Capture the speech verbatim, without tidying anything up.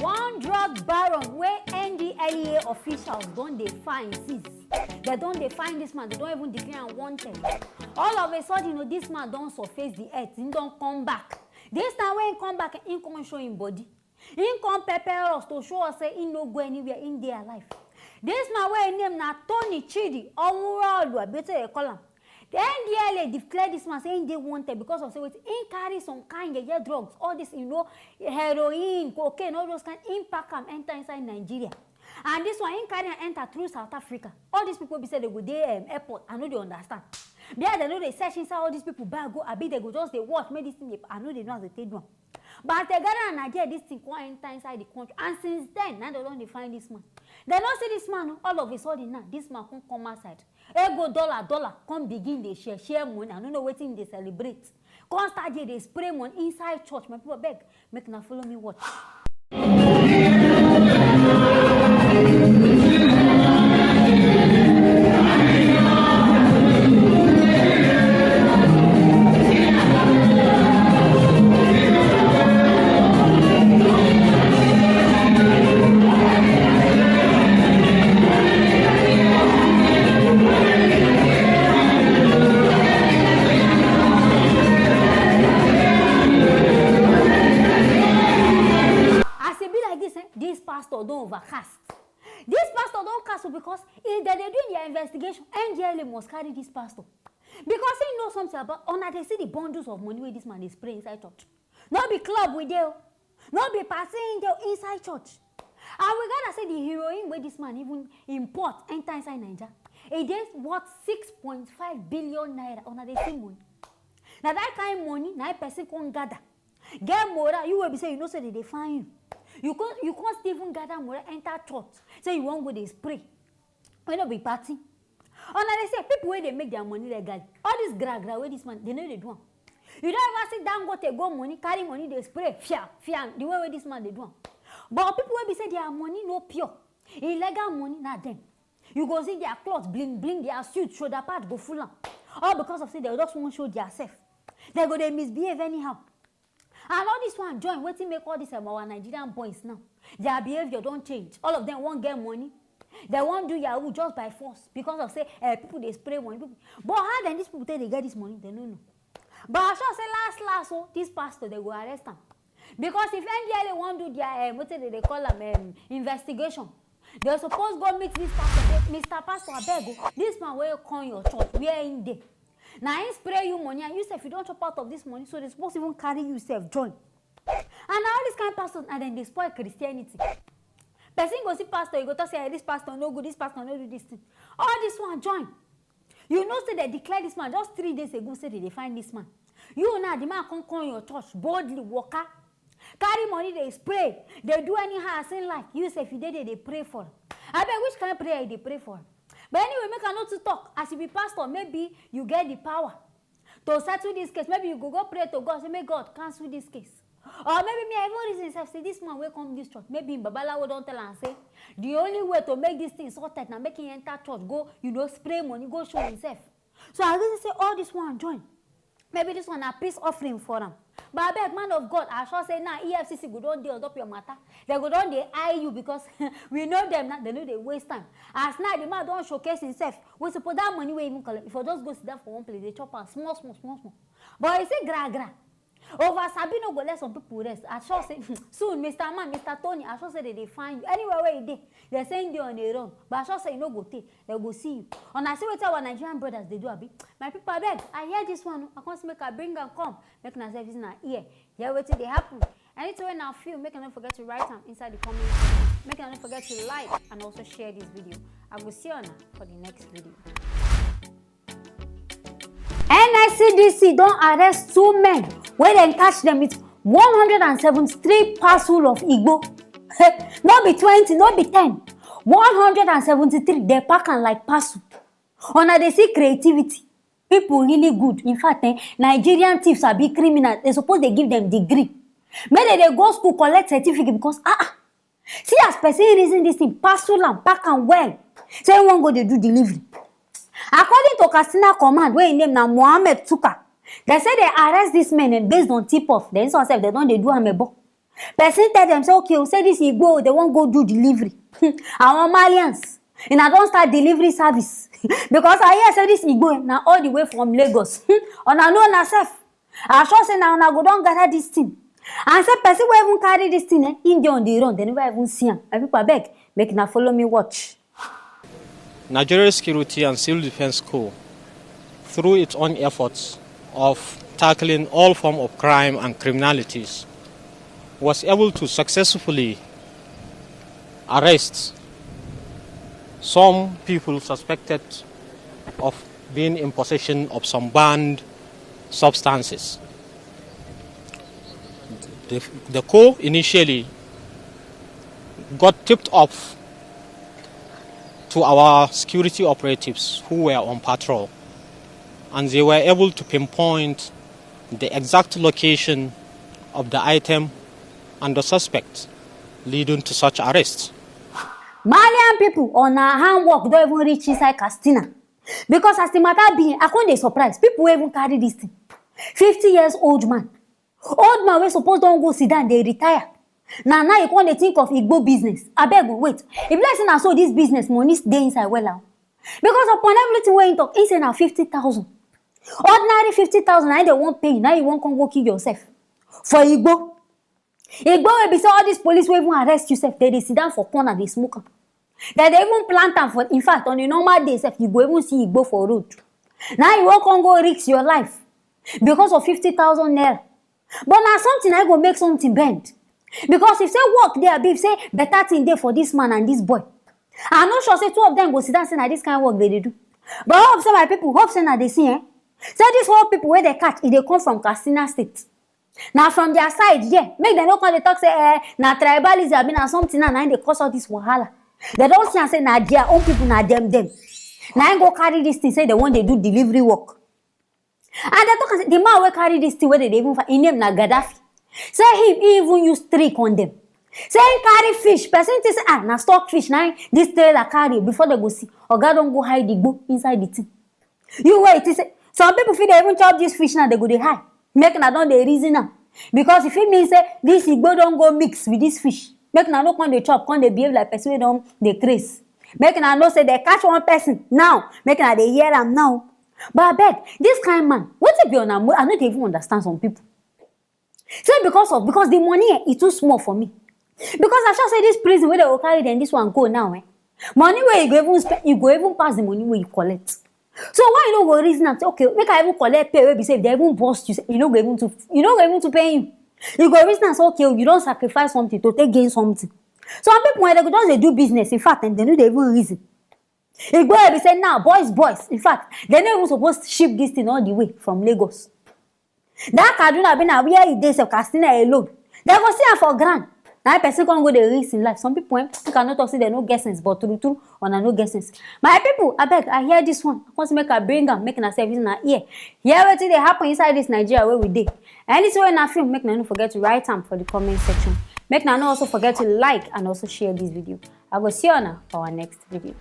One drug baron wey N D L E A officials don dey find since. Dem don dey find this man, dem don even declare am wanted. All of a sudden, you know, this man don surface the earth, he don come back. This time wey he come back, he come show him body. He come pepper us to show us say he no go anywhere, he dey alive. This man wey him name na Tony Chidi Onwurolu, abi wetin dem call am. The N D L E A declare this man say he dey wanted because of say wetin, he carry some kind yeye drugs, all this, you know, heroin, cocaine, all those kind, he pack am enter inside Nigeria. And this one, he carry am enter through South Africa. All these people be say dem go dey, um, airport, I no dey understand. Be like dem no dey search inside all these people bag go, abi dem go just dey watch make this thing dey, I no dey know as dem take do am. But as dem gather am na there this thing come enter inside the country, and since then na dem don dey find this man. Dem no see this man o. All of a sudden now, this man come come outside. Ego dollar dollar come begin dey share share money. I no know wetin he dey celebrate. Come start dey dey spray money inside church. My people, abeg, make una follow me watch. As e be like this, eh, this pastor don overcast. This pastor don cast o, because if dem dey do their investigation, N D L E A must carry this pastor. Because he know something about, una dey see the bundles of money wey this man dey spray inside church. No be club we dey o. No be party he dey o, inside church. And we gather say the heroin wey this man even import enter inside Naija, e dey worth six point five billion naira. Una dey see money. Na that kind money na person come gather. Get moral, you wey be say you know say dem dey find you. You come, you come still even gather moral enter church. Say you wan go dey spray. Wey no be party. Una dey say people wey dey make their money legally. All this gra gra wey this man, dem no dey do am. You don ever see Dangote go money, carry money dey spray, fia, fia, the way wey this man dey do am. But people wey be say their money no pure, illegal money, na dem. You go see their cloth bling bling, their suit, shoulder pad go full am. All because of say dem just wan show their self. Dem go dey misbehave anyhow. And all this one join wetin make all this, um, our Nigerian boys now, their behaviour don change. All of them wan get money. Dem wan do yahoo just by force because of say, eh, people dey spray money. People, but how dem, these people take dey get this money? Dem no know. But I sure say last last o, this pastor, dem go arrest am. Because if N D L E A wan do their, um, wetin dem dey call am, um, investigation, dem suppose go meet this pastor say, Mister Pastor, abeg o, this man wey come your church, where him dey? Na him spray you money and you sef you don chop out of this money, so dem suppose even carry you sef join. And na all this kind pastors na dem dey spoil Christianity. Person go see pastor, you go talk say, "Eh, this pastor no good, this pastor no do this thing." All this one join. You know say dem declare this man just three days ago say dem dey find this man. You now, the man come come your church boldly, waka, carry money dey spray, dey do anyhow as him like. You sef you dey there dey pray for am. Abeg, which kind prayer you dey pray for am? But anyway, make I no too talk. As you be pastor, maybe you get the power to settle this case. Maybe you go go pray to God, say, "May God cancel this case." Or maybe me, I even reason sef say this man wey come this church, maybe him babalawo don tell am say the only way to make this thing sorted na make him enter church, go, you know, spray money, go show himself. So I reason say all this one join. Maybe this one na peace offering for am. But abeg, man of God, I sure say now E F C C go don dey on top your matter. Dem go don dey eye you because we know dem now, dem no dey waste time. As now the man don showcase himself, we suppose that money wey even collect, if you just go sit down for one place, dey chop am small, small, small, small. But you see, gra gra, over sabi no go let some people rest. I sure say soon, Mister Man, Mister Tony, I sure say dem dey find you. Anywhere where you dey, dem say him dey on a run. But I sure say you no go tey, dem go see you. Una see wetin our Nigerian brothers dey do, abi? My people, abeg, I hear this one o. I come say make I bring am come. Make una sef use una ear hear wetin dey happen. Anything wey una feel, make una no forget to write am inside the comment section. Make una no forget to like and also share this video. I go see una for the next video. N S C D C don arrest two men wey dem catch dem with one hundred and seventy-three parcel of igbo. No be twenty, no be ten, one hundred and seventy-three. Dem pack am like parcel. Una dey see creativity. People really good. In fact, eh, Nigerian thieves abi criminals, dem suppose dey give dem degree. Make dem dey go school collect certificate because, ah, ah, see as person reason this thing, parcel am, pack am well. Say he wan go dey do delivery. According to Katsina Command, wey him name na Mohammed Tuka, dem say dem arrest this men, eh, based on tip off. Dem sef dem don dey do amebo. Person tell dem say, okay, say this Igbo, they wan go do delivery. Our Malians, una don start delivery service. Because I hear say this Igbo na all the way from Lagos. Una know una sef. I sure say na una go don gather this thing. And say person wey even carry this thing, eh, him dey on the run, they never even see am. My people, abeg, make una follow me watch. Nigeria Security and Civil Defense Corps, through its own efforts of tackling all form of crime and criminalities, was able to successfully arrest some people suspected of being in possession of some banned substances. The, the Corps initially got tipped off to our security operatives who were on patrol, and they were able to pinpoint the exact location of the item and the suspect, leading to such arrest. Malian people, una handwork don even reach inside Katsina. Because as the matter be, I come dey surprise. People wey even carry this thing. Fifty years old man. Old man wey suppose don go sit down, dey retire. Na now you come dey think of Igbo business. Abeg o, wait. E be like say na so this business money dey inside wella o. Because upon everything wey him talk, him say na fifty thousand. Ordinary fifty thousand na him dem wan pay you, now you wan come go kill yourself. For Igbo. Igbo wey be say all this police wey even arrest you sef, dem dey sit down for corner dey smoke am. Dem dey even plant am for, in fact, on a normal day sef, you go even see Igbo for road. Now you wan come go risk your life because of fifty thousand naira. But na something na go make something bend. Because if say work dey, abi if say better thing dey for this man and this boy, I no sure say two of them go sit down say na this kind work they dey do. But hope say, my people, hope say na dey see, eh? Say this whole people wey they catch, e dey come from Katsina State. Na from their side, yeah. Make dem no come dey talk say, eh, na tribalism, abi na something na, na im dey cause all this wahala. Dem don see am say na their own people, na dem, dem. Na im go carry this thing, say dem wan dey do delivery work. And dem talk am say the man wey carry this thing wey dem dey even find, him name na Gaddafi. Say him, he even use trick on them. Say him carry fish. Person think say, ah, na stock fish na him this trailer carry o. Before dem go see, oga don go hide Igbo inside the thing. You wait, you say, some people fit dey even chop this fish now, they go dey high. Make una don dey reason am. Because if it means say this Igbo don go mix with this fish, make una no come dey chop, come dey behave like person wey don dey craze. Make una know say they catch one person now, make una dey hear am now. But abeg, this kind man, wetin be una mo-, I no dey even understand some people. Say because of, because the money, eh, e too small for me. Because I sure say this prison wey dem go carry dem, this one go now, eh, money wey you go even spend, you go even pass the money wey you collect. So why you no go reason am say, okay, make I even collect pay wey be say if dem even burst you, say, you no go even to, you no go even to pay you. You go reason am say, okay, you don sacrifice something to take gain something. Some people, when dem go just dey do business, in fact, and dem no dey even reason. Igbo wey be say now, boys, boys. In fact, dem no even suppose ship this thing all the way from Lagos. That Kaduna be na where e dey sef, Katsina alone. Dem go see am for ground. Na person come go dey risk im life. Some people, eh, you cannot talk say dem no get sense, but true true, una no get sense. My people, abeg, I hear this one. I come say make I bring am, make una sef use una ear. Hear wetin dey happen inside this Nigeria wey we dey. Anything wey una feel, make una no forget to write am for the comment section. Make una no also forget to like and also share this video. I go see una for our next video.